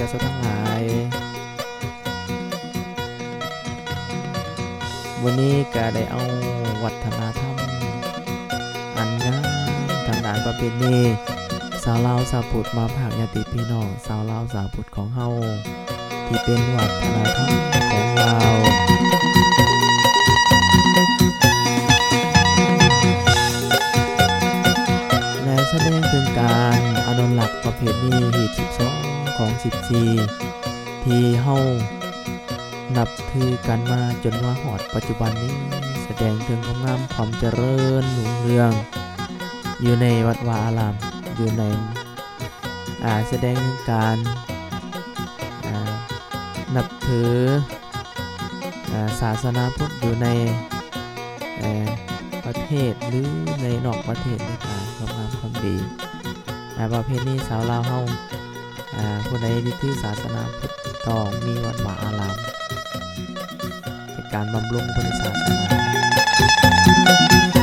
ເຈົ້າທັງຫຼາຍ, ມື້ນີ້ກະໄດ້ເອົາວັດທະນະທຳອັນງາມທາງດ້ານປະເພນີຊາວລາວຊາວພຸດມາຝາກຍາດຕິພີ່ນ້ອງຊາວລາວຊາວພຸດຂອງເຮົາ ທີ່ເປັນວັດທະນະທຳຂອງລາວ ແລະ ສະແດງເຖິງການອະນຸລັກປະເພນີຮີດສິບສອງ ຄອງສິບສີ່ ທີ່ເຮົານັບຖືກັນມາຈົນມາຮອດປັດຈຸບັນນີ້ ສະແດງເຖິງຄວາມງາມຄວາມຈະເລີນຮຸ່ງເຮືອງຢູ່ໃນວັດວາອາລາມ ຢູ່ໃນ ອາ ສະແດງເຖິງການ ອາ ນັບຖື ອາ ສາສະໜາພຸດຢູ່ໃນ ເອີ ປະເທດ ຫຼື ໃນນອກປະເທດ ໃນການຄວາມງາມຄວາມດີ ອາ ປະເພນີຊາວລາວເຮົາ ອາ ຜູ້ໃດທີ່ຖືສາສະໜາພຸດຕ້ອງມີວັດວາອາລາມ ເປັນການບຳລຸງພຸດທະສາສະໜາ.